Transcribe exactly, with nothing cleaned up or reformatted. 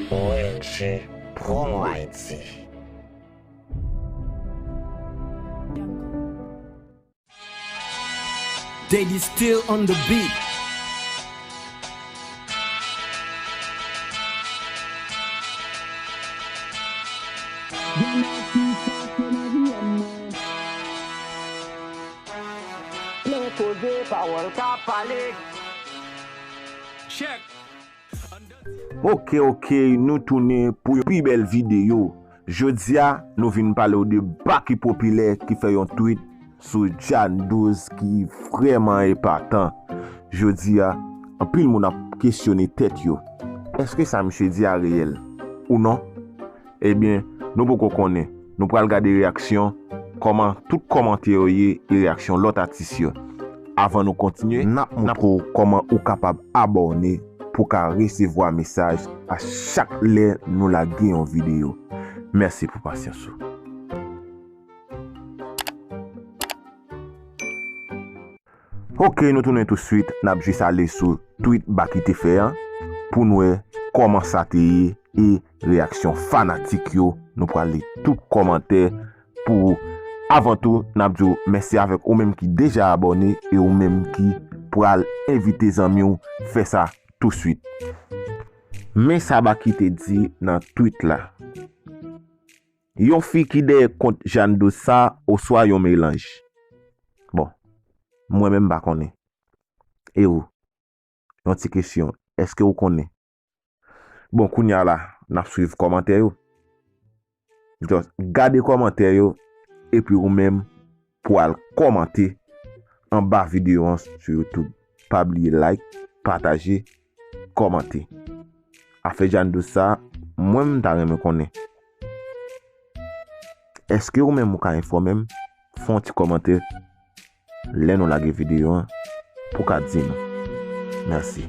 O L G Promo Haiti. Daddy still on the beat. Plen koze, pawòl k ap pale. Check. Ok, ok, nou tounen pou yon pi bèl videyo. Jodi a, nou vin pale w de Baky Popilè ki fè yon tweet sou John Douz ki vrèman epatan. Jodi a, anpil moun ap kesyone tèt yo. Èske sa misye di a reyèl ou non? Ebyen, nou poko konnen. Nou pral gade reyaksyon, kòman tout kòmantè yo ye e reyaksyon lòt atis yo. Avan nou kontinye, n ap montre w kòman ou kapab abòne pou w ka resevwa mesaj a chak lè nou lage yon videyo. Mèsi pou pasyans ou. Ok, nou tounen touswit, n ap jis ale sou tweet Baky te fè an pou n wè kòman sa te ye e reyaksyon fanatik yo. Nou pral li tout kòmantè pou ou. Avan tou, n ap di w mèsi avèk ou menm ki deja abòne e ou menm ki pral envite zanmi w fè sa touswit. Men sa Baky te di nan tweet la. Yon fi ki dèyè kont Jando sa oswa yon melanj? Bon, mwen menm m pa konnen. E ou? Yon ti kesyon, èske ou konnen? Bon, kounye a la, n ap swiv kòmantè yo. Just gade kòmantè yo, epi ou menm pou al kòmante anba videyo an sou YouTube. Pa bliye like, pataje, kòmante. Afè Jando sa, mwen m ta renmen konnen. Èske ou menm ou ka enfòme m? Fè yon ti kòmantè lè nou lage videyo an pou ka di nou. Mèsi.